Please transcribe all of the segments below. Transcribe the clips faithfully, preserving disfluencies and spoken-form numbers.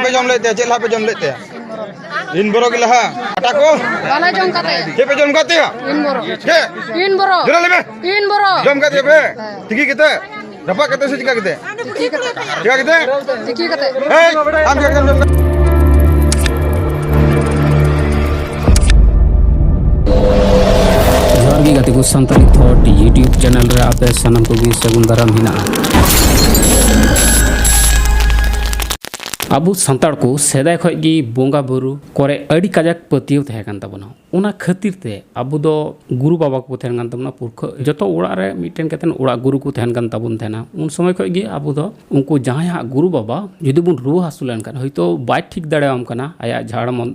ᱯᱮ ᱡᱚᱢ ᱞᱮᱫ ᱛᱮ? ᱪᱮᱫ ᱞᱟᱦᱟ ᱯᱮ ᱡᱚᱢ ᱞᱮᱫ ᱛᱮ? ᱤᱱ ᱵᱚᱨᱚ ᱜᱮ ᱞᱟᱦᱟ᱾ ᱟᱴᱟ ᱠᱚ? ᱵᱟᱞᱮ ᱡᱚᱢ ᱠᱟᱛᱮ᱾ ᱪᱮᱫ ᱯᱮ ᱡᱚᱢ ᱠᱟᱛᱮ? ᱤᱱ ᱵᱚᱨᱚ᱾ ᱪᱮᱫ? ᱤᱱ ᱵᱚᱨᱚ᱾ ᱡᱳᱨᱮ ᱞᱟᱹᱭ ᱢᱮ᱾ ᱤᱱ ᱵᱚᱨᱚ᱾ ᱡᱚᱢ ᱠᱟᱛᱮ ᱯᱮ? ᱛᱤᱠᱤ ᱠᱟᱛᱮ? ᱨᱟᱯᱟᱜ ᱠᱟᱛᱮ ᱥᱮ ᱪᱤᱠᱟ ᱠᱟᱛᱮ? ᱛᱤᱠᱤ ᱠᱟᱛᱮ᱾ ᱪᱤᱠᱟ ᱠᱟᱛᱮ? ᱛᱤᱠᱤ ᱠᱟᱛᱮ᱾ ᱮᱭ, ᱟᱢ ᱪᱤᱠᱟ ᱠᱟᱛᱮᱢ ᱡᱚᱢ ᱠᱟᱛᱮ? ᱡᱚᱦᱟᱨ ᱜᱮ ᱜᱟᱛᱮ ᱠᱚ, ᱥᱟᱱᱛᱟᱲᱤ ᱛᱷᱚᱴ YouTube ᱪᱮᱱᱮᱞ ᱨᱮ ᱟᱯᱮ ᱥᱟᱱᱟᱢ ᱠᱚᱜᱮ ᱥᱟᱹᱜᱩᱱ ᱫᱟᱨᱟᱢ ᱦᱮᱱᱟᱜᱼᱟ᱾ ᱟᱵᱚ ᱥᱟᱱᱛᱟᱲ ᱠᱚ ᱥᱮᱫᱟᱭ ᱠᱷᱚᱱ ᱜᱮ ᱵᱚᱸᱜᱟ ᱵᱩᱨᱩ ᱠᱚᱨᱮ ᱟᱹᱰᱤ ᱠᱟᱡᱟᱠ ᱯᱟᱹᱛᱭᱟᱹᱣ ᱛᱟᱦᱮᱸ ᱠᱟᱱ ᱛᱟᱵᱚᱱᱟ᱾ ᱚᱱᱟ ᱠᱷᱟᱹᱛᱤᱨ ᱛᱮ ᱟᱵᱚ ᱫᱚ ᱜᱩᱨᱩ ᱵᱟᱵᱟ ᱠᱚ ᱛᱟᱦᱮᱱ ᱠᱟᱱ ᱛᱟᱵᱚᱱᱟ, ᱯᱩᱨᱠᱷᱟᱹ, ᱡᱚᱛᱚ ᱚᱲᱟᱜ ᱨᱮ ᱢᱤᱫᱴᱮᱱ ᱠᱟᱛᱮᱫ ᱚᱲᱟᱜ ᱜᱩᱨᱩ ᱠᱚ ᱛᱟᱦᱮᱱ ᱠᱟᱱ ᱛᱟᱵᱚᱱ ᱛᱟᱦᱮᱱᱟ᱾ ᱩᱱ ᱥᱚᱢᱚᱭ ᱠᱷᱚᱱ ᱜᱮ ᱟᱵᱚ ᱫᱚ ᱩᱱᱠᱩ ᱡᱟᱦᱟᱸᱭ ᱦᱟᱸᱜ ᱜᱩᱨᱩ ᱵᱟᱵᱟ ᱡᱩᱫᱤ ᱵᱚᱱ ᱨᱩᱣᱟᱹ ᱦᱟᱹᱥᱩ ᱞᱮᱱᱠᱷᱟᱱ, ᱦᱚᱭᱛᱳ ᱵᱟᱭ ᱴᱷᱤᱠ ᱫᱟᱲᱮᱭᱟᱢ ᱠᱟᱱᱟ, ᱟᱭᱟᱜ ᱡᱷᱟᱲ ᱢᱚᱱ-,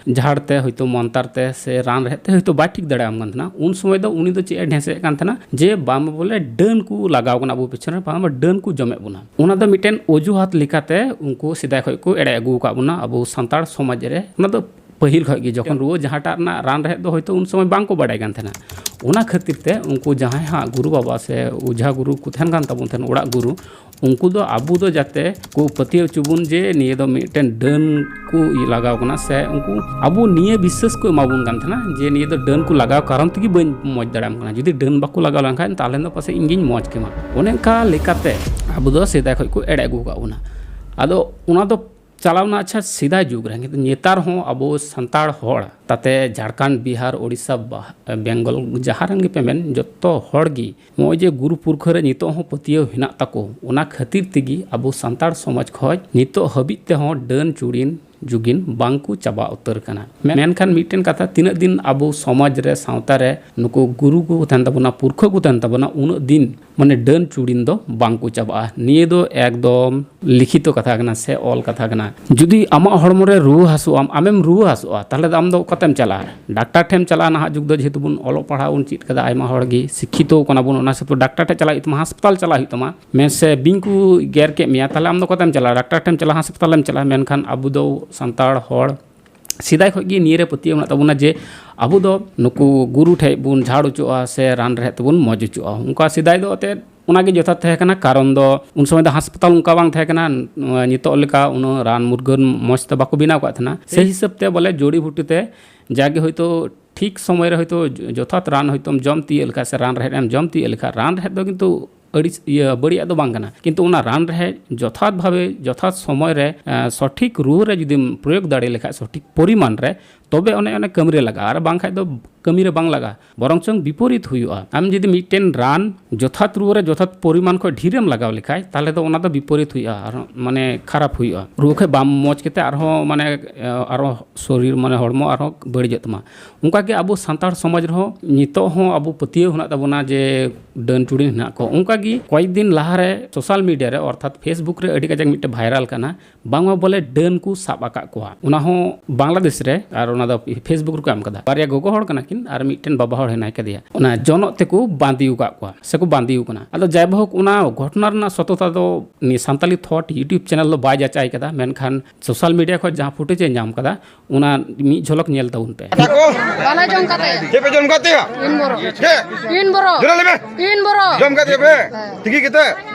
ᱡᱷᱟᱲ ᱛᱮ, ᱦᱚᱭᱛᱳ ᱢᱚᱱᱛᱟᱨ ᱛᱮ ᱥᱮ ᱨᱟᱱ ᱨᱮᱦᱮᱫ ᱛᱮ ᱦᱚᱭᱛᱳ ᱵᱟᱭ ᱴᱷᱤᱠ ᱫᱟᱲᱮᱭᱟᱢ ᱠᱟᱱ ᱛᱟᱦᱮᱱᱟ, ᱩᱱ ᱥᱚᱢᱚᱭ ᱫᱚ ᱩᱱᱤ ᱫᱚ ᱪᱮᱫ ᱮ ᱰᱷᱮᱥᱮᱫ ᱠᱟᱱ ᱛᱟᱦᱮᱱᱟ? ᱡᱮ ᱵᱟᱝ ᱵᱚᱞᱮ ᱰᱟᱹᱱ ᱠᱚ ᱞᱟᱜᱟᱣ ᱠᱟᱱᱟ ᱟᱵᱚ ᱯᱤᱪᱷᱚᱱ ᱨᱮ, ᱵᱟᱝ ᱰᱟᱹᱱ ᱠᱚ ᱡᱚᱢᱮᱫ ᱵᱚᱱᱟ᱾ ᱚᱱᱟ ᱫᱚ ᱢᱤᱫᱴᱮᱱ ᱚᱡᱩᱦᱟᱛ ᱞᱮᱠᱟᱛᱮ ᱩᱱᱠᱩ ᱥᱮᱫᱟᱭ ᱠᱷᱚᱱ ᱠᱚ ᱮᱲᱮ ᱟᱹᱜᱩ ᱟᱠᱟᱫ ᱵᱚᱱᱟ ᱟᱵᱚ ᱥᱟᱱᱛᱟᱲ ᱥᱚᱢᱟᱡᱽ ᱨᱮ᱾ ᱚᱱᱟ ᱫᱚ ᱯᱟᱹᱦᱤᱞ ᱠᱷᱚᱱ ᱜᱮ, ᱡᱚᱠᱷᱚᱱ ᱨᱩᱣᱟᱹ ᱡᱟᱦᱟᱸᱴᱟᱜ ᱨᱮᱱᱟᱜ ᱨᱟᱱ ᱨᱮᱦᱮᱫ ᱫᱚ ᱦᱚᱭᱛᱳ ᱩᱱ ᱥᱚᱢᱚᱭ ᱵᱟᱝ ᱠᱚ ᱵᱟᱰᱟᱭ ᱠᱟᱱ ᱛᱟᱦᱮᱱᱟ᱾ ᱚᱱᱟ ᱠᱷᱟᱹᱛᱤᱨ ᱛᱮ ᱩᱱᱠᱩ ᱡᱟᱦᱟᱸᱭ ᱦᱟᱸᱜ ᱜᱩᱨᱩ ᱵᱟᱵᱟ ᱥᱮ ᱚᱡᱷᱟ ᱜᱩᱨᱩ ᱠᱚ ᱛᱟᱦᱮᱱ ᱠᱟᱱ ᱛᱟᱵᱚᱱ ᱛᱟᱦᱮᱱ, ᱚᱲᱟᱜ ᱜᱩᱨᱩ, ᱩᱱᱠᱩ ᱫᱚ ᱟᱵᱚ ᱫᱚ ᱡᱟᱛᱮ ᱠᱚ ᱯᱟᱹᱛᱭᱟᱹᱣ ᱦᱚᱪᱚ ᱵᱚᱱ ᱡᱮ ᱱᱤᱭᱟᱹ ᱫᱚ ᱢᱤᱫᱴᱮᱱ ᱰᱟᱹᱱ ᱠᱚ ᱞᱟᱜᱟᱣ ᱠᱟᱱᱟ, ᱥᱮ ᱩᱱᱠᱩ ᱟᱵᱚ ᱱᱤᱭᱟᱹ ᱵᱤᱥᱥᱟᱹᱥ ᱠᱚ ᱮᱢᱟ ᱵᱚᱱ ᱠᱟᱱ ᱛᱟᱦᱮᱱᱟ ᱡᱮ ᱱᱤᱭᱟᱹ ᱫᱚ ᱰᱟᱹᱱ ᱠᱚ ᱞᱟᱜᱟᱣ ᱠᱟᱨᱚᱱ ᱛᱮᱜᱮ ᱵᱟᱹᱧ ᱢᱚᱡᱽ ᱫᱟᱲᱮᱭᱟᱢ ᱠᱟᱱᱟ, ᱡᱩᱫᱤ ᱰᱟᱹᱱ ᱵᱟᱠᱚ ᱞᱟᱜᱟᱣ ᱞᱮᱱᱠᱷᱟᱱ ᱛᱟᱦᱚᱞᱮ ᱫᱚ ᱯᱟᱥᱮᱡ ᱤᱧ ᱜᱤᱧ ᱢᱚᱡᱽ ᱠᱮᱢᱟ᱾ ᱚᱱᱮ ᱚᱱᱠᱟ ᱞᱮᱠᱟᱛᱮ ᱟᱵᱚ ᱫᱚ ᱥᱮᱫᱟᱭ ᱠᱷᱚᱱ ᱠᱚ ᱮᱲᱮ ᱟᱹᱜᱩ ᱟᱠᱟᱫ ᱵᱚᱱᱟ᱾ ᱟᱫᱚ ᱚᱱᱟ ᱫᱚ ᱪᱟᱞᱟᱣᱱᱟ, ᱟᱪᱪᱷᱟ, ᱥᱮᱫᱟᱭ ᱡᱩᱜᱽ ᱨᱮ, ᱠᱤᱱᱛᱩ ᱱᱮᱛᱟᱨ ᱦᱚᱸ ᱟᱵᱚ ᱥᱟᱱᱛᱟᱲ ᱦᱚᱲ ᱛᱟᱛᱮ ᱡᱷᱟᱲᱠᱷᱚᱸᱰ, ᱵᱤᱦᱟᱨ, ᱳᱰᱤᱥᱟ, ᱵᱟ-, ᱵᱮᱝᱜᱚᱞ, ᱡᱟᱦᱟᱸ ᱨᱮᱱ ᱜᱮᱯᱮ ᱢᱮᱱ, ᱡᱚᱛᱚ ᱦᱚᱲ ᱜᱮ ᱱᱚᱜᱼᱚᱭ ᱡᱮ ᱜᱩᱨᱩ ᱯᱩᱨᱠᱷᱟᱹ ᱨᱮ ᱱᱤᱛᱚᱜ ᱦᱚᱸ ᱯᱟᱹᱛᱭᱟᱹᱣ ᱦᱮᱱᱟᱜ ᱛᱟᱠᱚ᱾ ᱚᱱᱟ ᱠᱷᱟᱹᱛᱤᱨ ᱛᱮᱜᱮ ᱟᱵᱚ ᱥᱟᱱᱛᱟᱲ ᱥᱚᱢᱟᱡᱽ ᱠᱷᱚᱱ ᱱᱤᱛᱚᱜ ᱦᱟᱹᱵᱤᱡ ᱛᱮᱦᱚᱸ ᱰᱟᱹᱱ ᱪᱩᱲᱤᱱ ᱡᱩᱜᱤᱱ ᱵᱟᱝ ᱠᱚ ᱪᱟᱵᱟ ᱩᱛᱟᱹᱨ ᱠᱟᱱᱟ᱾ ᱢᱮᱱᱠᱷᱟᱱ ᱢᱤᱫᱴᱮᱱ ᱠᱟᱛᱷᱟ, ᱛᱤᱱᱟᱹᱜ ᱫᱤᱱ ᱟᱵᱚ ᱥᱚᱢᱟᱡᱽ ᱨᱮ, ᱥᱟᱶᱛᱟ ᱨᱮ ᱱᱩᱠᱩ ᱜᱩᱨᱩ ᱠᱚ ᱛᱟᱦᱮᱱ ᱛᱟᱵᱚᱱᱟ, ᱯᱩᱨᱠᱷᱟᱹ ᱠᱚ ᱛᱟᱦᱮᱱ ᱛᱟᱵᱚᱱᱟ, ᱩᱱᱟᱹᱜ ᱫᱤᱱ ᱢᱟᱱᱮ ᱰᱟᱹᱱ ᱪᱩᱲᱤᱱ ᱫᱚ ᱵᱟᱝ ᱠᱚ ᱪᱟᱵᱟᱜᱼᱟ᱾ ᱱᱤᱭᱟᱹ ᱫᱚ ᱮᱠᱫᱚᱢ ᱞᱤᱠᱷᱤᱛᱚ ᱠᱟᱛᱷᱟ ᱠᱟᱱᱟ ᱥᱮ ᱚᱞ ᱠᱟᱛᱷᱟ ᱠᱟᱱᱟ᱾ ᱡᱩᱫᱤ ᱟᱢᱟᱜ ᱦᱚᱲᱢᱚ ᱨᱮ ᱨᱩᱣᱟᱹ ᱦᱟᱹᱥᱩᱜ ᱟᱢ, ᱟᱢᱮᱢ ᱨᱩᱣᱟᱹ ᱦᱟᱹᱥᱩᱜᱼᱟ, ᱛᱟᱦᱚᱞᱮ ᱫᱚ ᱟᱢ ᱫᱚ ᱚᱠᱟᱛᱮᱢ ᱪᱟᱞᱟᱜᱼᱟ? ᱰᱟᱠᱛᱟᱨ ᱴᱷᱮᱱ ᱪᱟᱞᱟᱜᱼᱟ᱾ ᱱᱟᱦᱟᱜ ᱡᱩᱜᱽ ᱫᱚ ᱡᱮᱦᱮᱛᱩ ᱵᱚᱱ ᱚᱞᱚᱜ ᱯᱟᱲᱦᱟᱜ ᱵᱚᱱ ᱪᱮᱫ ᱠᱟᱫᱟ, ᱟᱭᱢᱟ ᱦᱚᱲ ᱜᱮ ᱥᱤᱠᱠᱷᱤᱛᱚ ᱠᱟᱱᱟ ᱵᱚᱱ, ᱚᱱᱟ ᱦᱤᱥᱟᱹᱵ ᱛᱮ ᱰᱟᱠᱛᱟᱨ ᱴᱷᱮᱱ ᱪᱟᱞᱟᱜ ᱦᱩᱭᱩᱜ ᱛᱟᱢᱟ, ᱦᱟᱥᱯᱟᱛᱟᱞ ᱪᱟᱞᱟᱜ ᱦᱩᱭᱩᱜ ᱛᱟᱢᱟ᱾ ᱢᱮᱱ ᱥᱮ ᱵᱤᱧ ᱠᱚ ᱜᱮᱨ ᱠᱮᱫ ᱢᱮᱭᱟ, ᱛᱟᱦᱚᱞᱮ ᱟᱢ ᱫᱚ ᱚᱠᱟᱛᱮᱢ ᱪᱟᱞᱟᱜᱼᱟ? ᱰᱟᱠᱛᱟᱨ ᱴᱷᱮᱱ ᱪᱟᱞᱟᱜᱼᱟ, ᱦᱟᱥᱯᱟᱛᱟᱞᱮᱢ ᱪᱟᱞᱟᱜᱼᱟ᱾ ᱢᱮᱱᱠᱷᱟᱱ ᱟᱵᱚ ᱫᱚ ᱥᱟᱱᱛᱟᱲ ᱦᱚᱲ ᱥᱮᱫᱟᱭ ᱠᱷᱚᱱ ᱜᱮ ᱱᱤᱭᱟᱹ ᱨᱮ ᱯᱟᱹᱛᱭᱟᱹᱣ ᱢᱮᱱᱟᱜ ᱛᱟᱵᱚᱱᱟ ᱡᱮ ᱟᱵᱚ ᱫᱚ ᱱᱩᱠᱩ ᱜᱩᱨᱩ ᱴᱷᱮᱡ ᱵᱚᱱ ᱡᱷᱟᱲ ᱦᱚᱪᱚᱜᱼᱟ ᱥᱮ ᱨᱟᱱ ᱨᱮᱦᱮᱫ ᱛᱮᱵᱚᱱ ᱢᱚᱡᱽ ᱦᱚᱪᱚᱜᱼᱟ᱾ ᱚᱱᱠᱟ ᱥᱮᱫᱟᱭ ᱫᱚ ᱮᱱᱛᱮᱫ ᱚᱱᱟᱜᱮ ᱡᱚᱛᱷᱟᱛ ᱛᱟᱦᱮᱸ ᱠᱟᱱᱟ, ᱠᱟᱨᱚᱱ ᱫᱚ ᱩᱱ ᱥᱚᱢᱚᱭ ᱫᱚ ᱦᱟᱥᱯᱟᱛᱟᱞ ᱚᱱᱠᱟ ᱵᱟᱝ ᱛᱟᱦᱮᱸ ᱠᱟᱱᱟ, ᱱᱚᱣᱟ ᱱᱤᱛᱚᱜ ᱞᱮᱠᱟ ᱩᱱᱟᱹᱜ ᱨᱟᱱ ᱢᱩᱨᱜᱟᱹᱱ ᱢᱚᱸᱡᱽ ᱛᱮ ᱵᱟᱠᱚ ᱵᱮᱱᱟᱣ ᱠᱟᱜ ᱛᱟᱦᱮᱱᱟ᱾ ᱥᱮ ᱦᱤᱥᱟᱹᱵ ᱛᱮ ᱵᱚᱞᱮ ᱡᱩᱲᱤ ᱵᱩᱴᱤ ᱛᱮ ᱡᱟᱜᱮ ᱦᱚᱭᱛᱳ ᱴᱷᱤᱠ ᱥᱚᱢᱚᱭ ᱨᱮ ᱦᱚᱭᱛᱳ ᱡᱚᱛᱷᱟᱛ ᱨᱟᱱ ᱦᱚᱭᱛᱳᱢ ᱡᱚᱢ ᱛᱤᱭᱳᱜ ᱞᱮᱠᱷᱟᱱ ᱥᱮ ᱨᱟᱱ ᱨᱮᱦᱮᱫ ᱮᱢ ᱡᱚᱢ ᱛᱤᱭᱳᱜ ᱞᱮᱠᱷᱟᱱ, ᱨᱟᱱ ᱨᱮᱦᱮᱫ ᱫᱚ ᱠᱤᱱᱛᱩ ᱟᱹᱰᱤ ᱤᱭᱟᱹ ᱵᱟᱹᱲᱤᱡᱟᱜ ᱫᱚ ᱵᱟᱝ ᱠᱟᱱᱟ, ᱠᱤᱱᱛᱩ ᱚᱱᱟ ᱨᱟᱱ ᱨᱮᱦᱮᱫ ᱡᱚᱛᱷᱟᱛ ᱵᱷᱟᱵᱮ ᱡᱚᱛᱷᱟᱛ ᱥᱚᱢᱚᱭ ᱨᱮ, ᱮ, ᱥᱚᱴᱷᱤᱠ ᱨᱩ ᱨᱮ ᱡᱩᱫᱤᱢ ᱯᱨᱚᱭᱳᱜᱽ ᱫᱟᱲᱮ ᱞᱮᱠᱷᱟᱡ, ᱥᱚᱴᱷᱤᱠ ᱯᱚᱨᱤᱢᱟᱱ ᱨᱮ, ᱛᱚᱵᱮ ᱚᱱᱮ ᱚᱱᱮ ᱠᱟᱹᱢᱤ ᱨᱮ ᱞᱟᱜᱟᱜᱼᱟ, ᱟᱨ ᱵᱟᱝᱠᱷᱟᱡ ᱫᱚ ᱠᱟᱹᱢᱤ ᱨᱮ ᱵᱟᱝ ᱞᱟᱜᱟᱜᱼᱟ, ᱵᱚᱨᱚᱝ ᱪᱚᱝ ᱵᱤᱯᱚᱨᱤᱛ ᱦᱩᱭᱩᱜᱼᱟ᱾ ᱟᱢ ᱡᱩᱫᱤ ᱢᱤᱫᱴᱮᱱ ᱨᱟᱱ ᱡᱚᱛᱷᱟᱛ ᱨᱩ ᱨᱮ ᱡᱚᱛᱷᱟᱛ ᱯᱚᱨᱤᱢᱟᱱ ᱠᱷᱚᱱ ᱰᱷᱮᱨᱮᱢ ᱞᱟᱜᱟᱣ ᱞᱮᱠᱷᱟᱡ, ᱛᱟᱦᱚᱞᱮ ᱫᱚ ᱚᱱᱟ ᱫᱚ ᱵᱤᱯᱚᱨᱤᱛ ᱦᱩᱭᱩᱜᱼᱟ, ᱟᱨ ᱢᱟᱱᱮ ᱠᱷᱟᱨᱟᱯ ᱦᱩᱭᱩᱜᱼᱟ, ᱨᱩᱣᱟᱹ ᱠᱷᱚᱡ ᱵᱟᱢ ᱢᱚᱡᱽ ᱠᱟᱛᱮ ᱟᱨᱦᱚᱸ ᱢᱟᱱᱮ, ᱮ, ᱟᱨᱦᱚᱸ ᱥᱚᱨᱤᱨ ᱢᱟᱱᱮ ᱦᱚᱲᱢᱚ ᱟᱨᱦᱚᱸ ᱵᱟᱹᱲᱤᱡᱚᱜ ᱛᱟᱢᱟ᱾ ᱚᱱᱠᱟᱜᱮ ᱟᱵᱚ ᱥᱟᱱᱛᱟᱲ ᱥᱚᱢᱟᱡᱽ ᱨᱮᱦᱚᱸ ᱱᱤᱛᱚᱜ ᱦᱚᱸ ᱟᱵᱚ ᱯᱟᱹᱛᱭᱟᱹᱣ ᱦᱮᱱᱟᱜ ᱛᱟᱵᱚᱱᱟ ᱡᱮ ᱰᱟᱹᱱ ᱪᱩᱲᱤᱱ ᱦᱮᱱᱟᱜ ᱠᱚ᱾ ᱚᱱᱠᱟᱜᱮ ᱠᱚᱭᱮᱠ ᱫᱤᱱ ᱞᱟᱦᱟᱨᱮ ᱥᱳᱥᱟᱞ ᱢᱤᱰᱤᱭᱟ ᱨᱮ, ᱚᱨᱛᱷᱟᱛ ᱯᱷᱮᱥᱵᱩᱠ ᱨᱮ ᱟᱹᱰᱤ ᱠᱟᱡᱟᱠ ᱢᱤᱫᱴᱮᱱ ᱵᱷᱟᱭᱨᱟᱞ ᱠᱟᱱᱟ, ᱵᱟᱝᱢᱟ ᱵᱚᱞᱮ ᱰᱟᱹᱱ ᱠᱚ ᱥᱟᱵ ᱟᱠᱟᱫ ᱠᱚᱣᱟ᱾ ᱚᱱᱟ ᱦᱚᱸ ᱵᱟᱝᱞᱟᱫᱮᱥ ᱨᱮ, ᱟᱨ ᱚᱱᱟ ᱫᱚ ᱯᱷᱮᱥᱵᱩᱠ ᱨᱮᱠᱚ ᱮᱢ ᱠᱟᱫᱟ᱾ ᱵᱟᱨᱭᱟ ᱜᱚᱜᱚ ᱦᱚᱲ ᱠᱟᱱᱟ ᱠᱤᱱ ᱟᱨ ᱢᱤᱫᱴᱮᱱ ᱵᱟᱵᱟ ᱦᱚᱲ ᱦᱮᱱᱟᱭ ᱠᱟᱫᱮᱭᱟ᱾ ᱚᱱᱟ ᱡᱚᱱᱚᱜ ᱛᱮᱠᱚ ᱵᱟᱸᱫᱤ ᱟᱠᱟᱫ ᱠᱚᱣᱟ ᱥᱮᱠᱚ ᱵᱟᱸᱫᱤ ᱟᱠᱟᱱᱟ᱾ ᱟᱫᱚ ᱡᱟᱭᱦᱳᱠ, ᱚᱱᱟ ᱜᱷᱚᱴᱚᱱᱟ ᱨᱮᱱᱟᱜ ᱥᱚᱛᱚᱛᱟ ᱫᱚ ᱱᱤᱭᱟᱹ ᱥᱟᱱᱛᱟᱞᱤ ᱛᱷᱚᱴ YouTube ᱪᱮᱱᱮᱞ ᱫᱚ ᱵᱟᱭ ᱡᱟᱪᱟᱭ ᱠᱟᱫᱟ, ᱢᱮᱱᱠᱷᱟᱱ ᱥᱳᱥᱟᱞ ᱢᱤᱰᱤᱭᱟ ᱠᱷᱚᱱ ᱡᱟᱦᱟᱸ ᱯᱷᱩᱴᱮᱡᱽ ᱮ ᱧᱟᱢ ᱠᱟᱫᱟ, ᱚᱱᱟ ᱢᱤᱫ ᱡᱷᱚᱞᱚᱠ ᱧᱮᱞ ᱛᱟᱵᱚᱱ ᱯᱮ᱾ ᱠᱟᱛᱷᱟ ᱠᱚ ᱵᱟᱞᱮ ᱡᱚᱢ ᱠᱟᱛᱮ᱾ ᱪᱮᱫ ᱯᱮ ᱡᱚᱢ ᱠᱟᱛᱮᱭᱟ? ᱤᱱ ᱵᱚᱨᱚ᱾ ᱪᱮᱫ? ᱤᱱ ᱵᱚᱨᱚ᱾ ᱡᱳᱨᱮ ᱞᱟᱹᱭ ᱢᱮ᱾ ᱤᱱ ᱵᱚᱨᱚ᱾ ᱡᱚᱢ ᱠᱟᱛᱮᱭᱟ ᱯᱮ? ᱦᱮᱸ᱾ ᱛᱤᱠᱤ ᱠᱟᱛᱮ?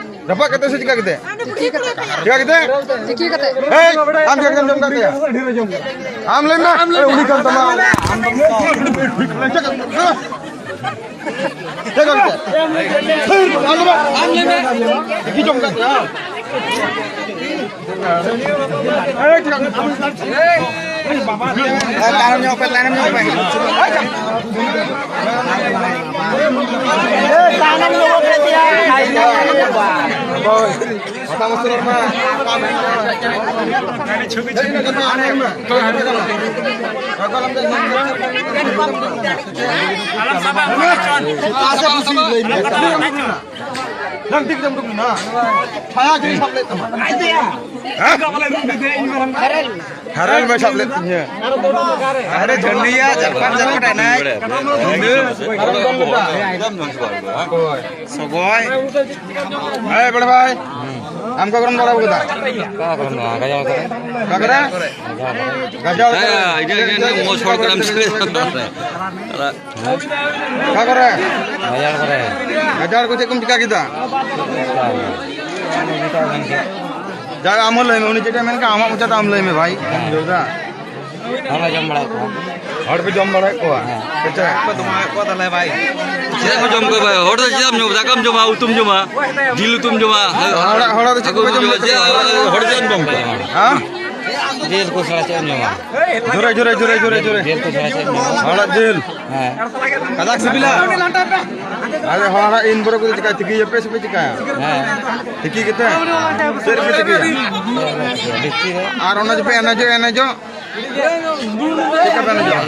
ᱨᱟᱯᱟᱜ ᱠᱟᱛᱮ ᱥᱮ ᱪᱤᱠᱟ ᱠᱟᱛᱮ? ᱛᱤᱠᱤ ᱠᱟᱛᱮ᱾ ᱪᱤᱠᱟ ᱠᱟᱛᱮ? ᱛᱤᱠᱤ ᱠᱟᱛᱮ᱾ ᱦᱮᱸ, ᱟᱢ ᱪᱮᱫ ᱠᱟᱛᱮᱢ ᱡᱚᱢ ᱠᱟᱛᱮᱭᱟ? ᱟᱢ ᱞᱟᱹᱭ ᱢᱮ᱾ ᱮ, ᱩᱱᱤ ᱠᱟᱱ ᱛᱟᱢᱟ᱾ ᱪᱮᱫ ᱠᱟᱛᱮ? ᱟᱢ ᱞᱟᱹᱭ ᱢᱮ᱾ ᱛᱤᱠᱤ ᱡᱚᱢ ᱠᱟᱛᱮᱭᱟ? ᱛᱟᱭᱱᱚᱢ ᱧᱚᱜ ᱯᱮ, ᱛᱟᱭᱱᱚᱢ ᱧᱚᱜ ᱯᱮ᱾ ᱛᱟᱭᱱᱚᱢ ᱧᱚᱜ ᱯᱮ ᱛᱮᱭᱟ᱾ ᱦᱳᱭ᱾ ᱢᱟᱛᱟ ᱢᱟᱹᱥᱩᱨ ᱢᱟ᱾ ᱟᱞᱚᱢ ᱥᱟᱵᱟ, ᱟᱞᱚᱢ ᱥᱟᱵᱟ᱾ ᱱᱟᱝ ᱴᱷᱤᱠ ᱡᱚᱢ ᱫᱩᱠ ᱢᱮᱱᱟᱜᱼᱟ᱾ ᱪᱷᱟᱭᱟ ᱜᱮ ᱥᱟᱵ ᱞᱮᱫ ᱛᱟᱢᱟ᱾ ᱦᱮᱸ? ᱦᱟᱨᱮᱞ ᱢᱟ ᱥᱟᱵ ᱞᱮᱫ ᱛᱤᱧᱟᱹ᱾ ᱟᱨᱮ ᱡᱷᱟᱹᱞᱤᱭᱟ, ᱡᱟᱨᱯᱟᱱ ᱡᱟᱨᱯᱟᱱ ᱮᱱᱟᱭ᱾ ᱥᱚᱜᱚᱭ᱾ ᱦᱮᱸ, ᱵᱚᱲ ᱵᱷᱟᱭ᱾ ᱟᱢ ᱚᱠᱟ ᱠᱚᱨᱮᱢ ᱫᱟᱬᱟ ᱟᱠᱟᱫᱟ? ᱚᱠᱟ ᱠᱚᱨᱮ ᱱᱚᱣᱟ ᱜᱟᱡᱟᱲ ᱠᱚᱨᱮ᱾ ᱚᱠᱟ ᱠᱚᱨᱮ? ᱜᱟᱡᱟᱲ ᱠᱚᱨᱮ᱾ ᱦᱮᱸ, ᱤᱱᱟᱹ, ᱤᱱᱟᱹ ᱢᱚᱡᱽ ᱦᱚᱲ ᱠᱟᱱᱟᱢ ᱥᱮ? ᱚᱠᱟ ᱠᱚᱨᱮ? ᱜᱟᱡᱟᱲ ᱠᱚᱨᱮ᱾ ᱜᱟᱡᱟᱲ ᱠᱚ ᱪᱮᱫ ᱠᱚᱢ ᱪᱤᱠᱟ ᱠᱮᱫᱟ? ᱡᱟ, ᱟᱢ ᱦᱚᱸ ᱞᱟᱹᱭ ᱢᱮ, ᱩᱱᱤ ᱪᱮᱫ ᱮ ᱢᱮᱱ ᱠᱟᱜ, ᱟᱢᱟᱜ ᱢᱚᱪᱟᱛᱮ ᱟᱢ ᱞᱟᱹᱭ ᱢᱮ ᱵᱷᱟᱭ᱾ ᱦᱮᱸ᱾ ᱵᱩᱡᱷᱟᱹᱣ ᱫᱟ? ᱦᱚᱲ ᱞᱮ ᱡᱚᱢ ᱵᱟᱲᱟᱭᱮᱫ ᱠᱚᱣᱟ᱾ ᱦᱚᱲ ᱯᱮ ᱡᱚᱢ ᱵᱟᱲᱟᱭᱮᱫ ᱠᱚᱣᱟ? ᱦᱮᱸ᱾ ᱟᱪᱪᱷᱟ᱾ ᱪᱮᱫᱟᱜ ᱠᱚ ᱡᱚᱢ ᱠᱚᱣᱟ ᱵᱷᱟᱭ? ᱦᱚᱲ ᱫᱚ ᱪᱮᱫᱟᱜ ᱮᱢ ᱡᱚᱢᱟ? ᱫᱟᱠᱟᱢ ᱡᱚᱢᱟ, ᱩᱛᱩᱢ ᱡᱚᱢᱟ, ᱡᱤᱞ ᱩᱛᱩᱢ ᱡᱚᱢᱟ᱾ ᱦᱚᱲᱟᱜ, ᱦᱚᱲᱟᱜ ᱫᱚ ᱪᱮᱫ ᱠᱚ ᱡᱚᱢ ᱞᱮᱫ ᱛᱟᱠᱚᱣᱟ? ᱦᱚᱲ ᱪᱮᱫᱟᱜ ᱮᱢ ᱡᱚᱢ ᱠᱚᱣᱟ? ᱦᱮᱸ? ᱡᱤᱞ ᱠᱚ ᱪᱷᱟᱲᱟ ᱪᱮᱫ ᱮᱢ ᱡᱚᱢᱟ? ᱡᱳᱨᱮ, ᱡᱳᱨᱮ, ᱡᱳᱨᱮ, ᱡᱳᱨᱮ, ᱡᱳᱨᱮ᱾ ᱡᱤᱞ ᱠᱚ ᱪᱷᱟᱲᱟ ᱪᱮᱫ ᱮᱢ ᱡᱚᱢᱟ? ᱦᱚᱲᱟᱜ ᱡᱤᱞ᱾ ᱦᱮᱸ᱾ ᱠᱟᱡᱟᱠ ᱥᱤᱵᱤᱞᱟ᱾ ᱟᱨ ᱦᱚᱲᱟᱜ ᱤᱱ ᱵᱚᱨᱚ ᱠᱚᱫᱚ ᱪᱤᱠᱟ, ᱛᱤᱠᱤᱭᱟᱯᱮ ᱥᱮ ᱯᱮ ᱪᱤᱠᱟᱭᱟ? ᱦᱮᱸ᱾ ᱛᱤᱠᱤ ᱠᱟᱛᱮ? ᱪᱮᱫ ᱨᱮᱯᱮ ᱛᱤᱠᱤᱭᱟ? ᱰᱮᱠᱪᱤ ᱨᱮ᱾ ᱟᱨ ᱚᱱᱟ ᱡᱮᱯᱮ ᱮᱱᱮᱡᱚᱜ, ᱮᱱᱮᱡᱚᱜ? ᱪᱮᱫ ᱞᱮᱠᱟ ᱯᱮ ᱮᱱᱮᱡᱚᱜᱼᱟ?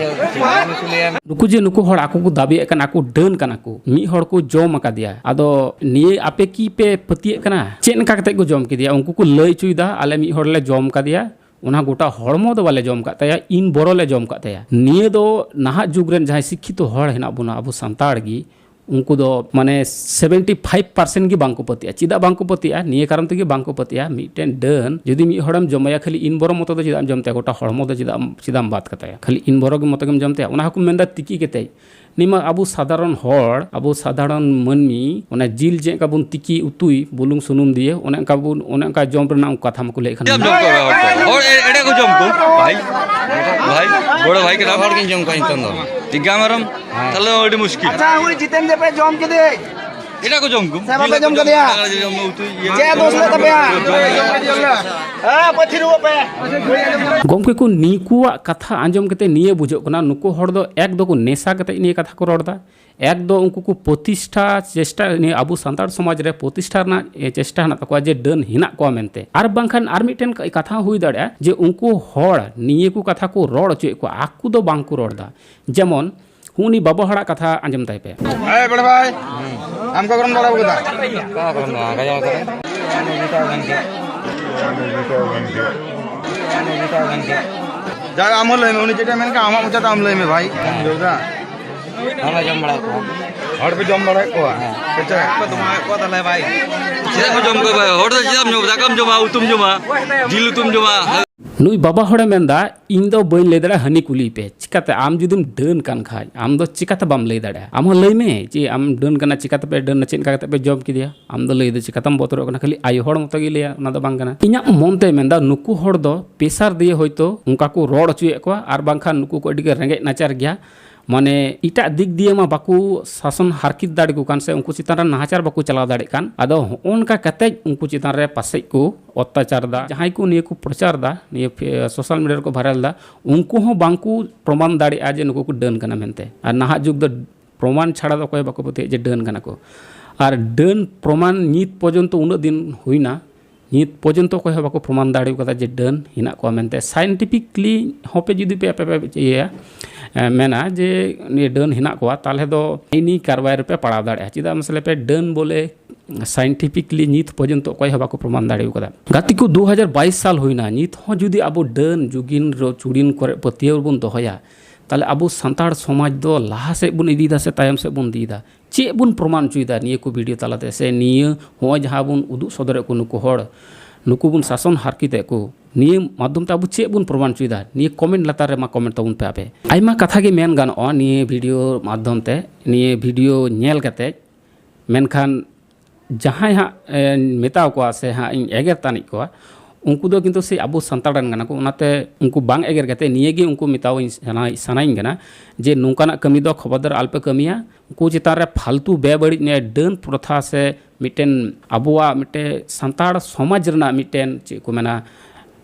ᱱᱩᱠᱩ ᱡᱮ ᱱᱩᱠᱩ ᱦᱚᱲ ᱟᱠᱚ ᱠᱚ ᱫᱟᱹᱵᱤᱭᱮᱫ ᱠᱟᱱᱟ, ᱟᱠᱚ ᱰᱟᱹᱱ ᱠᱟᱱᱟ ᱠᱚ, ᱢᱤᱫ ᱦᱚᱲ ᱠᱚ ᱡᱚᱢ ᱟᱠᱟᱫᱮᱭᱟ, ᱟᱫᱚ ᱱᱤᱭᱟᱹ ᱟᱯᱮ ᱠᱤ ᱯᱮ ᱯᱟᱹᱛᱭᱟᱹᱜ ᱠᱟᱱᱟ? ᱪᱮᱫ ᱞᱮᱠᱟ ᱠᱟᱛᱮ ᱠᱚ ᱡᱚᱢ ᱠᱮᱫᱮᱭᱟ? ᱩᱱᱠᱩ ᱠᱚ ᱞᱟᱹᱭ ᱦᱚᱪᱚᱭᱮᱫᱟ, "ᱟᱞᱮ ᱢᱤᱫ ᱦᱚᱲ ᱞᱮ ᱡᱚᱢ ᱠᱟᱫᱮᱭᱟ, ᱚᱱᱟ ᱜᱚᱴᱟ ᱦᱚᱲᱢᱚ ᱫᱚ ᱵᱟᱞᱮ ᱡᱚᱢ ᱠᱟᱫ ᱛᱟᱭᱟ, ᱤᱱ ᱵᱚᱨᱚ ᱞᱮ ᱡᱚᱢ ᱠᱟᱫ ᱛᱟᱭᱟ᱾" ᱱᱤᱭᱟᱹ ᱫᱚ ᱱᱟᱦᱟᱜ ᱡᱩᱜᱽ ᱨᱮᱱ ᱡᱟᱦᱟᱸᱭ ᱥᱤᱠᱠᱷᱤᱛᱚ ᱦᱚᱲ ᱦᱮᱱᱟᱜ ᱵᱚᱱᱟ, ᱟᱵᱚ ᱥᱟᱱᱛᱟᱲ ᱜᱮ, ᱩᱱᱠᱩ ᱫᱚ ᱢᱟᱱᱮ seventy five percent ᱜᱮ ᱵᱟᱝ ᱠᱚ ᱯᱟᱹᱛᱭᱟᱹᱜᱼᱟ᱾ ᱪᱮᱫᱟᱜ ᱵᱟᱝ ᱠᱚ ᱯᱟᱹᱛᱭᱟᱹᱜᱼᱟ? ᱱᱤᱭᱟᱹ ᱠᱟᱨᱚᱱ ᱛᱮᱜᱮ ᱵᱟᱝ ᱠᱚ ᱯᱟᱹᱛᱭᱟᱹᱜᱼᱟ, ᱢᱤᱫᱴᱮᱱ ᱰᱟᱹᱱ ᱡᱩᱫᱤ ᱢᱤᱫ ᱦᱚᱲᱮᱢ ᱡᱚᱢᱮᱭᱟ, ᱠᱷᱟᱹᱞᱤ ᱤᱱ ᱵᱚᱨᱚ ᱢᱚᱛᱚ ᱫᱚ ᱪᱮᱫᱟᱜ ᱮᱢ ᱡᱚᱢ ᱛᱟᱭᱟ? ᱜᱚᱴᱟ ᱦᱚᱲᱢᱚ ᱫᱚ ᱪᱮᱫᱟᱜ ᱮᱢ, ᱪᱮᱫᱟᱜ ᱮᱢ ᱵᱟᱫ ᱠᱟᱛᱟᱭᱟ? ᱠᱷᱟᱹᱞᱤ ᱤᱱ ᱵᱚᱨᱚ ᱜᱮ ᱢᱚᱛᱚ ᱜᱮᱢ ᱡᱚᱢ ᱛᱟᱭᱟ? ᱚᱱᱟ ᱦᱚᱸᱠᱚ ᱢᱮᱱᱫᱟ ᱛᱤᱠᱤ ᱠᱟᱛᱮ᱾ ᱱᱤᱢᱟ ᱟᱵᱚ ᱥᱟᱫᱷᱟᱨᱚᱱ ᱦᱚᱲ, ᱟᱵᱚ ᱥᱟᱫᱷᱟᱨᱚᱱ ᱢᱟᱹᱱᱢᱤ, ᱚᱱᱟ ᱡᱤᱞ ᱪᱮᱫ ᱞᱮᱠᱟ ᱵᱚᱱ ᱛᱤᱠᱤ ᱩᱛᱩᱭ, ᱵᱩᱞᱩᱝ ᱥᱩᱱᱩᱢ ᱫᱤᱭᱮ, ᱚᱱᱮ ᱚᱱᱠᱟ ᱵᱚᱱ, ᱚᱱᱮ ᱚᱱᱠᱟ ᱡᱚᱢ ᱨᱮᱱᱟᱜ ᱠᱟᱛᱷᱟ ᱢᱟᱠᱚ ᱞᱟᱹᱭᱮᱫ ᱠᱟᱱ᱾ ᱪᱮᱫ ᱮᱢ ᱡᱚᱢ ᱠᱚᱣᱟ ᱦᱚᱲ ᱫᱚ? ᱦᱚᱲ ᱮ-, ᱮᱲᱮ ᱠᱚ ᱡᱚᱢ ᱠᱚ᱾ ᱵᱷᱟᱭ, ᱵᱷᱟᱭ, ᱵᱚᱲᱚ ᱵᱷᱟᱭ ᱠᱟᱱᱟᱢ᱾ ᱦᱚᱲ ᱜᱤᱧ ᱡᱚᱢ ᱠᱚᱣᱟ ᱱᱤᱛᱚᱝ ᱫᱚ᱾ ᱴᱷᱤᱠ ᱜᱮᱭᱟ ᱢᱮᱨᱚᱢ? ᱦᱮᱸ᱾ ᱛᱟᱦᱞᱮ ᱟᱹᱰᱤ ᱢᱩᱥᱠᱤᱞ᱾ ᱟᱪᱪᱷᱟ, ᱩᱱᱤ ᱡᱤᱛᱮᱱ ᱡᱮ ᱯᱮ ᱡᱚᱢ ᱠᱮᱫᱮ᱾ ᱮᱴᱟᱜ ᱠᱚ ᱡᱚᱢ ᱠᱚ᱾ ᱥᱮ ᱵᱟᱯᱮ ᱡᱚᱢ ᱠᱟᱫᱮᱭᱟ? ᱡᱚᱢ ᱩᱛᱩ, ᱤᱭᱟᱹ᱾ ᱪᱮᱫ ᱫᱳᱥ ᱞᱮᱫ ᱛᱟᱯᱮᱭᱟ? ᱦᱮᱸ, ᱯᱟᱹᱛᱷᱤ ᱨᱩᱣᱟᱹ ᱯᱮ᱾ ᱜᱚᱢᱠᱮ ᱠᱚ, ᱱᱤᱠᱩᱣᱟᱜ ᱠᱟᱛᱷᱟ ᱟᱸᱡᱚᱢ ᱠᱟᱛᱮ ᱱᱤᱭᱟᱹ ᱵᱩᱡᱷᱟᱹᱜ ᱠᱟᱱᱟ, ᱱᱩᱠᱩ ᱦᱚᱲ ᱫᱚ ᱮᱠ ᱫᱚᱠᱚ ᱱᱮᱥᱟ ᱠᱟᱛᱮ ᱱᱤᱭᱟᱹ ᱠᱟᱛᱷᱟ ᱠᱚ ᱨᱚᱲ ᱮᱫᱟ, ᱮᱠ ᱫᱚ ᱩᱱᱠᱩ ᱠᱚ ᱯᱨᱚᱛᱤᱥᱴᱷᱟ ᱪᱮᱥᱴᱟ, ᱱᱤᱭᱟᱹ ᱟᱵᱚ ᱥᱟᱱᱛᱟᱲ ᱥᱚᱢᱟᱡᱽ ᱨᱮ ᱯᱨᱚᱛᱤᱥᱴᱷᱟ ᱨᱮᱱᱟᱜ, ᱮ, ᱪᱮᱥᱴᱟ ᱦᱮᱱᱟᱜ ᱛᱟᱠᱚᱣᱟ ᱡᱮ ᱰᱟᱹᱱ ᱦᱮᱱᱟᱜ ᱠᱚᱣᱟ ᱢᱮᱱᱛᱮ᱾ ᱟᱨ ᱵᱟᱝᱠᱷᱟᱱ ᱟᱨ ᱢᱤᱫᱴᱮᱱ ᱠᱟᱛᱷᱟ ᱦᱩᱭ ᱫᱟᱲᱮᱭᱟᱜᱼᱟ ᱡᱮ ᱩᱱᱠᱩ ᱦᱚᱲ ᱱᱤᱭᱟᱹ ᱠᱚ ᱠᱟᱛᱷᱟ ᱠᱚ ᱨᱚᱲ ᱦᱚᱪᱚᱭᱮᱫ ᱠᱚᱣᱟ, ᱟᱠᱚ ᱫᱚ ᱵᱟᱝ ᱠᱚ ᱨᱚᱲ ᱮᱫᱟ᱾ ᱡᱮᱢᱚᱱ ᱦᱩᱜᱼᱩ ᱱᱤ ᱵᱟᱵᱟ ᱦᱚᱲᱟᱜ ᱠᱟᱛᱷᱟ ᱟᱸᱡᱚᱢ ᱛᱟᱭ ᱯᱮ᱾ ᱮᱭ ᱵᱚᱲ ᱵᱷᱟᱭ, ᱟᱢ ᱚᱠᱟ ᱠᱚᱨᱮᱢ ᱫᱟᱬᱟ ᱟᱠᱟᱫᱟ? ᱚᱠᱟ ᱠᱚᱨᱮᱢ ᱫᱟᱬᱟ? ᱜᱟᱡᱟᱲ ᱠᱚᱨᱮ᱾ ᱡᱟ, ᱟᱢ ᱦᱚᱸ ᱞᱟᱹᱭ ᱢᱮ, ᱩᱱᱤ ᱪᱮᱫ ᱮ ᱢᱮᱱ ᱠᱟᱜ, ᱟᱢᱟᱜ ᱢᱚᱪᱟᱛᱮ ᱟᱢ ᱞᱟᱹᱭ ᱢᱮ ᱵᱷᱟᱭ᱾ ᱵᱩᱡᱷᱟᱹᱣ ᱫᱟ? ᱦᱚᱲ ᱞᱮ ᱡᱚᱢ ᱵᱟᱲᱟᱭᱮᱫ ᱠᱚᱣᱟ᱾ ᱦᱚᱲ ᱯᱮ ᱡᱚᱢ ᱵᱟᱲᱟᱭᱮᱫ ᱠᱚᱣᱟ? ᱟᱪᱪᱷᱟ᱾ ᱪᱮᱫᱟᱜ ᱠᱚ ᱡᱚᱢ ᱠᱚᱣᱟ ᱵᱟᱭ? ᱦᱚᱲ ᱫᱚ ᱪᱮᱫᱟᱜ ᱮᱢ ᱡᱚᱢ? ᱫᱟᱠᱟᱢ ᱡᱚᱢᱟ, ᱩᱛᱩᱢ ᱡᱚᱢᱟ, ᱡᱤᱞ ᱩᱛᱩᱢ ᱡᱚᱢᱟ᱾ ᱱᱩᱭ ᱵᱟᱵᱟ ᱦᱚᱲᱮ ᱢᱮᱱᱫᱟ, "ᱤᱧ ᱫᱚ ᱵᱟᱹᱧ ᱞᱟᱹᱭ ᱫᱟᱲᱮᱭᱟᱜᱼᱟ, ᱦᱟᱹᱱᱤ ᱠᱩᱞᱤᱭᱮ ᱯᱮ᱾ ᱪᱤᱠᱟᱛᱮ? ᱟᱢ ᱡᱩᱫᱤᱢ ᱰᱟᱹᱱ ᱠᱟᱱ ᱠᱷᱟᱡ, ᱟᱢ ᱫᱚ ᱪᱤᱠᱟᱛᱮ ᱵᱟᱢ ᱞᱟᱹᱭ ᱫᱟᱲᱮᱭᱟᱜᱼᱟ? ᱟᱢ ᱦᱚᱸ ᱞᱟᱹᱭ ᱢᱮ ᱡᱮ ᱟᱢ ᱰᱟᱹᱱ ᱠᱟᱱᱟ, ᱪᱤᱠᱟᱛᱮ ᱯᱮ ᱰᱟᱹᱱᱟ, ᱪᱮᱫ ᱞᱮᱠᱟ ᱠᱟᱛᱮ ᱯᱮ ᱡᱚᱢ ᱠᱮᱫᱮᱭᱟ? ᱟᱢ ᱫᱚ ᱞᱟᱹᱭ ᱫᱚ ᱪᱤᱠᱟᱛᱮᱢ ᱵᱚᱛᱚᱨᱚᱜ ᱠᱟᱱᱟ? ᱠᱷᱟᱹᱞᱤ ᱟᱭᱳ ᱦᱚᱲ ᱢᱚᱛᱚ ᱜᱮ ᱞᱟᱹᱭᱟ, ᱚᱱᱟ ᱫᱚ ᱵᱟᱝ ᱠᱟᱱᱟ᱾" ᱤᱧᱟᱹᱜ ᱢᱚᱱ ᱛᱮ ᱢᱮᱱᱫᱟ, ᱱᱩᱠᱩ ᱦᱚᱲ ᱫᱚ ᱯᱮᱥᱟᱨ ᱫᱤᱭᱮ ᱦᱚᱭᱛᱳ ᱚᱱᱠᱟ ᱠᱚ ᱨᱚᱲ ᱦᱚᱪᱚᱭᱮᱫ ᱠᱚᱣᱟ, ᱟᱨ ᱵᱟᱝᱠᱷᱟᱱ ᱱᱩᱠᱩ ᱠᱚ ᱟᱹᱰᱤ ᱜᱮ ᱨᱮᱸᱜᱮᱡ ᱱᱟᱪᱟᱨ ᱜᱮᱭᱟ᱾ ᱢᱟᱱᱮ ᱮᱴᱟᱜ ᱫᱤᱠ ᱫᱤᱭᱮ ᱢᱟ ᱵᱟᱠᱚ ᱥᱟᱥᱚᱱ ᱦᱟᱨᱠᱤᱛ ᱫᱟᱲᱮ ᱠᱚ ᱠᱟᱱ, ᱥᱮ ᱩᱱᱠᱩ ᱪᱮᱛᱟᱱ ᱨᱮ ᱱᱟᱦᱟᱪᱟᱨ ᱵᱟᱠᱚ ᱪᱟᱞᱟᱣ ᱫᱟᱲᱮᱭᱟᱜ ᱠᱟᱱ᱾ ᱟᱫᱚ ᱦᱚᱸᱜᱼᱚ ᱱᱚᱝᱠᱟ ᱠᱟᱛᱮᱡ ᱩᱱᱠᱩ ᱪᱮᱛᱟᱱ ᱨᱮ ᱯᱟᱥᱮᱡ ᱠᱚ ᱚᱛᱛᱟᱪᱟᱨ ᱫᱟ᱾ ᱡᱟᱦᱟᱸᱭ ᱠᱚ ᱱᱤᱭᱟᱹ ᱠᱚ ᱯᱨᱚᱪᱟᱨ ᱫᱟ, ᱱᱤᱭᱟᱹ ᱯᱷᱮ-, ᱥᱳᱥᱟᱞ ᱢᱤᱰᱤᱭᱟ ᱨᱮᱠᱚ ᱵᱷᱟᱭᱨᱟᱞ ᱫᱟ, ᱩᱱᱠᱩ ᱦᱚᱸ ᱵᱟᱝᱠᱚ ᱯᱨᱚᱢᱟᱱ ᱫᱟᱲᱮᱭᱟᱜᱼᱟ ᱡᱮ ᱱᱩᱠᱩ ᱠᱚ ᱰᱟᱹᱱ ᱠᱟᱱᱟ ᱢᱮᱱᱛᱮ᱾ ᱟᱨ ᱱᱟᱦᱟᱜ ᱡᱩᱜᱽ ᱫᱚ ᱯᱨᱚᱢᱟᱱ ᱪᱷᱟᱲᱟ ᱫᱚ ᱚᱠᱚᱭ ᱦᱚᱸ ᱵᱟᱠᱚ ᱯᱟᱹᱛᱭᱟᱹᱜ ᱡᱮ ᱰᱟᱹᱱ ᱠᱟᱱᱟ ᱠᱚ᱾ ᱟᱨ ᱰᱟᱹᱱ ᱯᱨᱚᱢᱟᱱ ᱱᱤᱛ ᱯᱚᱨᱡᱚᱱᱛᱚ ᱩᱱᱟᱹᱜ ᱫᱤᱱ ᱦᱩᱭᱱᱟ, ᱱᱤᱛ ᱯᱚᱨᱡᱚᱱᱛᱚ ᱚᱠᱚᱭ ᱦᱚᱸ ᱵᱟᱠᱚ ᱯᱨᱚᱢᱟᱱ ᱫᱟᱲᱮ ᱠᱟᱫᱟ ᱡᱮ ᱰᱟᱹᱱ ᱦᱮᱱᱟᱜ ᱠᱚᱣᱟ ᱢᱮᱱᱛᱮ᱾ ᱥᱟᱭᱮᱱᱴᱤᱯᱷᱤᱠᱞᱤ ᱦᱚᱸᱯᱮ ᱡᱩᱫᱤ ᱯᱮ, ᱟᱯᱮ ᱯᱮ ᱤᱭᱟᱹᱭᱟ, ᱮ, ᱢᱮᱱᱟ ᱡᱮ ᱱᱤᱭᱟᱹ ᱰᱟᱹᱱ ᱦᱮᱱᱟᱜ ᱠᱚᱣᱟ, ᱛᱟᱦᱚᱞᱮ ᱫᱚ ᱟᱹᱭᱤᱱᱤ ᱠᱟᱨᱣᱟᱭ ᱨᱮᱯᱮ ᱯᱟᱲᱟᱣ ᱫᱟᱲᱮᱭᱟᱜᱼᱟ᱾ ᱪᱮᱫᱟᱜ ᱢᱟᱥᱮ ᱞᱟᱹᱭ ᱯᱮ, ᱰᱟᱹᱱ ᱵᱚᱞᱮ ᱥᱟᱭᱮᱱᱴᱤᱯᱷᱤᱠᱞᱤ ᱱᱤᱛ ᱯᱚᱨᱡᱚᱱᱛᱚ ᱚᱠᱚᱭ ᱦᱚᱸ ᱵᱟᱠᱚ ᱯᱨᱚᱢᱟᱱ ᱫᱟᱲᱮ ᱠᱟᱫᱟ᱾ ᱜᱟᱛᱮ ᱠᱚ, ᱫᱩ ᱦᱟᱡᱟᱨ ᱵᱟᱭᱤᱥ ᱥᱟᱞ ᱦᱩᱭᱱᱟ, ᱱᱤᱛ ᱦᱚᱸ ᱡᱩᱫᱤ ᱟᱵᱚ ᱰᱟᱹᱱ ᱡᱩᱜᱤᱱ ᱨᱚ-, ᱪᱩᱲᱤᱱ ᱠᱚᱨᱮ ᱯᱟᱹᱛᱭᱟᱹᱣ ᱵᱚᱱ ᱫᱚᱦᱚᱭᱟ, ᱛᱟᱦᱚᱞᱮ ᱟᱵᱚ ᱥᱟᱱᱛᱟᱲ ᱥᱚᱢᱟᱡᱽ ᱫᱚ ᱞᱟᱦᱟ ᱥᱮᱫ ᱵᱚᱱ ᱤᱫᱤᱭᱮᱫᱟ ᱥᱮ ᱛᱟᱭᱚᱢ ᱥᱮᱫ ᱵᱚᱱ ᱤᱫᱤᱭᱮᱫᱟ? ᱪᱮᱫ ᱵᱚᱱ ᱯᱨᱚᱢᱟᱱ ᱦᱚᱪᱚᱭᱮᱫᱟ ᱱᱤᱭᱟᱹ ᱠᱚ ᱵᱷᱤᱰᱤᱭᱳ ᱛᱟᱞᱟᱛᱮ, ᱥᱮ ᱱᱤᱭᱟᱹ ᱦᱚᱸᱜᱼᱚᱭ ᱡᱟᱦᱟᱸ ᱵᱚᱱ ᱩᱫᱩᱜ ᱥᱚᱫᱚᱨᱮᱫ ᱠᱚ ᱱᱩᱠᱩ ᱦᱚᱲ, ᱱᱩᱠᱩ ᱵᱚᱱ ᱥᱟᱥᱚᱱ ᱦᱟᱨᱠᱤᱛᱮᱫ ᱠᱚ, ᱱᱤᱭᱟᱹ ᱢᱟᱫᱽᱫᱷᱚᱢ ᱛᱮ ᱟᱵᱚ ᱪᱮᱫ ᱵᱚᱱ ᱯᱨᱚᱢᱟᱱ ᱦᱚᱪᱚᱭᱮᱫᱟ? ᱱᱤᱭᱟᱹ ᱠᱚᱢᱮᱱᱴ ᱞᱟᱛᱟᱨ ᱨᱮ ᱢᱟ ᱠᱚᱢᱮᱱᱴ ᱛᱟᱵᱚᱱ ᱯᱮ ᱟᱯᱮ᱾ ᱟᱭᱢᱟ ᱠᱟᱛᱷᱟ ᱜᱮ ᱢᱮᱱ ᱜᱟᱱᱚᱜᱼᱟ ᱱᱤᱭᱟᱹ ᱵᱷᱤᱰᱤᱭᱳ ᱢᱟᱫᱽᱫᱷᱚᱢ ᱛᱮ, ᱱᱤᱭᱟᱹ ᱵᱷᱤᱰᱤᱭᱳ ᱧᱮᱞ ᱠᱟᱛᱮᱫ᱾ ᱢᱮᱱᱠᱷᱟᱱ ᱡᱟᱦᱟᱸᱭ ᱦᱟᱸᱜ, ᱮ, ᱢᱮᱛᱟᱣ ᱠᱚᱣᱟ ᱥᱮ ᱦᱟᱸᱜ ᱤᱧ ᱮᱜᱮᱨ ᱛᱟᱹᱱᱤᱡ ᱠᱚᱣᱟ, ᱩᱱᱠᱩ ᱫᱚ ᱠᱤᱱᱛᱩ ᱥᱮ ᱟᱵᱚ ᱥᱟᱱᱛᱟᱲ ᱨᱮᱱ ᱠᱟᱱᱟ ᱠᱚ᱾ ᱚᱱᱟᱛᱮ ᱩᱱᱠᱩ ᱵᱟᱝ ᱮᱜᱮᱨ ᱠᱟᱛᱮ ᱱᱤᱭᱟᱹ ᱜᱮ ᱩᱱᱠᱩ ᱢᱮᱛᱟᱣᱟᱹᱧ ᱥᱟᱱᱟᱭ-, ᱥᱟᱱᱟᱧ ᱠᱟᱱᱟ ᱡᱮ ᱱᱚᱝᱠᱟᱱᱟᱜ ᱠᱟᱹᱢᱤ ᱫᱚ ᱠᱷᱚᱵᱚᱨᱫᱟᱨ ᱟᱞᱚᱯᱮ ᱠᱟᱹᱢᱤᱭᱟ᱾ ᱩᱱᱠᱩ ᱪᱮᱛᱟᱱ ᱨᱮ ᱯᱷᱟᱞᱛᱩ ᱵᱮᱵᱟᱹᱲᱤᱡ ᱱᱤᱭᱟᱹ ᱰᱟᱹᱱ ᱯᱨᱚᱛᱷᱟ ᱥᱮ ᱢᱤᱫᱴᱮᱱ ᱟᱵᱚᱣᱟᱜ ᱢᱤᱫᱴᱮᱱ ᱥᱟᱱᱛᱟᱲ ᱥᱚᱢᱟᱡᱽ ᱨᱮᱱᱟᱜ ᱢᱤᱫᱴᱮᱱ, ᱪᱮᱫ ᱠᱚ ᱢᱮᱱᱟ,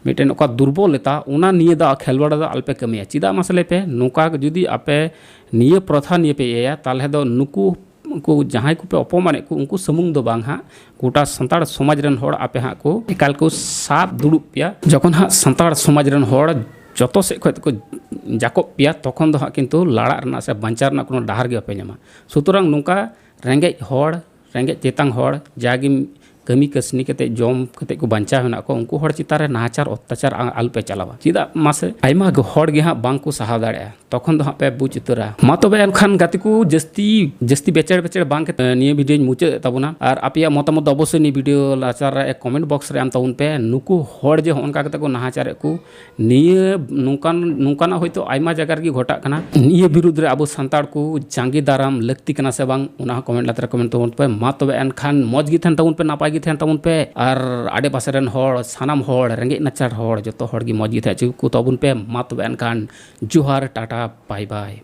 ᱢᱤᱫᱴᱮᱱ ᱚᱠᱟ ᱫᱩᱨᱵᱚᱞᱚᱛᱟ, ᱚᱱᱟ ᱱᱤᱭᱟᱹ ᱫᱚ ᱠᱷᱮᱞᱣᱟᱲ ᱫᱚ ᱟᱞᱚᱯᱮ ᱠᱟᱹᱢᱤᱭᱟ᱾ ᱪᱮᱫᱟᱜ ᱢᱟᱥᱮ ᱞᱟᱹᱭ ᱯᱮ, ᱱᱚᱝᱠᱟ ᱡᱩᱫᱤ ᱟᱯᱮ ᱱᱤᱭᱟᱹ ᱯᱨᱚᱛᱷᱟ ᱱᱤᱭᱟᱹ ᱯᱮ ᱤᱭᱟᱹᱭᱟ, ᱛᱟᱦᱚᱞᱮ ᱫᱚ ᱱᱩᱠᱩ, ᱩᱱᱠᱩ ᱡᱟᱦᱟᱸᱭ ᱠᱚᱯᱮ ᱚᱯᱚᱢᱟᱱᱮᱫ ᱠᱚ, ᱩᱱᱠᱩ ᱥᱩᱢᱩᱝ ᱫᱚ ᱵᱟᱝ ᱦᱟᱸᱜ, ᱜᱚᱴᱟ ᱥᱟᱱᱛᱟᱲ ᱥᱚᱢᱟᱡᱽ ᱨᱮᱱ ᱦᱚᱲ ᱟᱯᱮ ᱦᱟᱸᱜ ᱠᱚ ᱮᱠᱟᱞ ᱠᱚ ᱥᱟᱵ ᱫᱩᱲᱩᱵ ᱯᱮᱭᱟ᱾ ᱡᱚᱠᱷᱚᱱ ᱦᱟᱸᱜ ᱥᱟᱱᱛᱟᱲ ᱥᱚᱢᱟᱡᱽ ᱨᱮᱱ ᱦᱚᱲ ᱡᱚᱛᱚ ᱥᱮᱫ ᱠᱷᱚᱱ ᱛᱮᱠᱚ ᱡᱟᱠᱚᱵ ᱯᱮᱭᱟ, ᱛᱚᱠᱷᱚᱱ ᱫᱚ ᱦᱟᱸᱜ ᱠᱤᱱᱛᱩ ᱞᱟᱲᱟᱜ ᱨᱮᱱᱟᱜ ᱥᱮ ᱵᱟᱧᱪᱟᱣ ᱨᱮᱱᱟᱜ ᱠᱳᱱᱳ ᱰᱟᱦᱟᱨ ᱜᱮ ᱵᱟᱯᱮ ᱧᱟᱢᱟ᱾ ᱥᱩᱛᱚᱨᱟᱝ ᱱᱚᱝᱠᱟ ᱨᱮᱸᱜᱮᱡ ᱦᱚᱲ, ᱨᱮᱸᱜᱮᱡ ᱛᱮᱛᱟᱝ ᱦᱚᱲ, ᱡᱟᱜᱮᱢ ᱠᱟᱹᱢᱤ ᱠᱟᱹᱥᱱᱤ ᱠᱟᱛᱮ ᱡᱚᱢ ᱠᱟᱛᱮ ᱠᱚ ᱵᱟᱧᱪᱟᱣ ᱦᱮᱱᱟᱜ ᱠᱚ, ᱩᱱᱠᱩ ᱦᱚᱲ ᱪᱮᱛᱟᱱ ᱨᱮ ᱱᱟᱦᱟᱪᱟᱨ ᱚᱛᱛᱟᱪᱟᱨ ᱟ- ᱟᱞᱚᱯᱮ ᱪᱟᱞᱟᱣᱟ᱾ ᱪᱮᱫᱟᱜ ᱢᱟᱥᱮ? ᱟᱭᱢᱟ ᱜᱮ ᱦᱚᱲ ᱜᱮ ᱦᱟᱸᱜ ᱵᱟᱝ ᱠᱚ ᱥᱟᱦᱟᱣ ᱫᱟᱲᱮᱭᱟᱜᱼᱟ, ᱛᱚᱠᱷᱚᱱ ᱫᱚ ᱦᱟᱸᱜ ᱯᱮ ᱵᱩᱡᱽ ᱩᱛᱟᱹᱨᱟ᱾ ᱢᱟ ᱛᱚᱵᱮ ᱮᱱᱠᱷᱟᱱ ᱜᱟᱛᱮ ᱠᱚ, ᱡᱟᱹᱥᱛᱤ ᱡᱟᱹᱥᱛᱤ ᱵᱮᱪᱮᱲ ᱵᱮᱪᱮᱲ ᱵᱟᱝ ᱠᱟᱛᱮ ᱱᱤᱭᱟᱹ ᱵᱷᱤᱰᱤᱭᱳᱧ ᱢᱩᱪᱟᱹᱫ ᱮᱫ ᱛᱟᱵᱚᱱᱟ᱾ ᱟᱨ ᱟᱯᱮᱭᱟᱜ ᱢᱚᱛᱟᱢᱚᱛ ᱫᱚ ᱚᱵᱚᱥᱥᱳᱭ ᱱᱤᱭᱟᱹ ᱵᱷᱤᱰᱤᱭᱳ ᱞᱟᱛᱟᱨ ᱨᱮ ᱠᱚᱢᱮᱱᱴ ᱵᱚᱠᱥ ᱨᱮ ᱮᱢ ᱛᱟᱵᱚᱱ ᱯᱮ᱾ ᱱᱩᱠᱩ ᱦᱚᱲ ᱡᱮ ᱦᱚᱸᱜᱼᱚ ᱱᱚᱝᱠᱟ ᱠᱟᱛᱮ ᱠᱚ ᱱᱟᱦᱟᱪᱟᱨᱮᱫ ᱠᱚ, ᱱᱤᱭᱟᱹ ᱱᱚᱝᱠᱟᱱ ᱱᱚᱝᱠᱟᱱᱟᱜ ᱦᱚᱭᱛᱳ ᱟᱭᱢᱟ ᱡᱟᱭᱜᱟ ᱨᱮᱜᱮ ᱜᱷᱚᱴᱟᱜ ᱠᱟᱱᱟ᱾ ᱱᱤᱭᱟᱹ ᱵᱤᱨᱩᱫᱽ ᱨᱮ ᱟᱵᱚ ᱥᱟᱱᱛᱟᱲ ᱠᱚ ᱡᱟᱸᱜᱮ ᱫᱟᱨᱟᱢ ᱞᱟᱹᱠᱛᱤ ᱠᱟᱱᱟ ᱥᱮ ᱵᱟᱝ, ᱚᱱᱟ ᱦᱚᱸ ᱠᱚᱢᱮᱱᱴ ᱞᱟᱛᱟᱨ ᱨᱮ ᱠᱚᱢᱮᱱᱴ ᱛᱟᱵᱚᱱ ᱯᱮ᱾ ᱢᱟ ᱛᱚᱵᱮ ᱮᱱᱠᱷᱟᱱ ᱢᱚᱡᱽ ᱜᱮ ᱛᱟᱦᱮᱱ ᱛᱟᱵᱚᱱ ᱯᱮ, ᱱᱟᱯᱟᱭ ᱜᱮ ᱛᱟᱦᱮᱱ ᱛᱟᱵᱚᱱ ᱯᱮ, ᱟᱨ ᱟᱰᱮ ᱯᱟᱥᱮ ᱨᱮᱱ ᱦᱚᱲ, ᱥᱟᱱᱟᱢ ᱦᱚᱲ, ᱨᱮᱸᱜᱮᱡ ᱱᱟᱪᱟᱨ ᱦᱚᱲ, ᱡᱚᱛᱚ ᱦᱚᱲ ᱜᱮ ᱢᱚᱡᱽ ᱜᱮ ᱛᱟᱦᱮᱸ ᱦᱚᱪᱚ ᱠᱚ ᱛᱟᱵᱚᱱ ᱯᱮ᱾ ᱢᱟ ᱛᱚᱵᱮ ᱮᱱᱠᱷᱟᱱ ᱡᱚᱦᱟᱨ, ᱴᱟᱴᱟ, ᱵᱟᱭ ᱵᱟᱭ᱾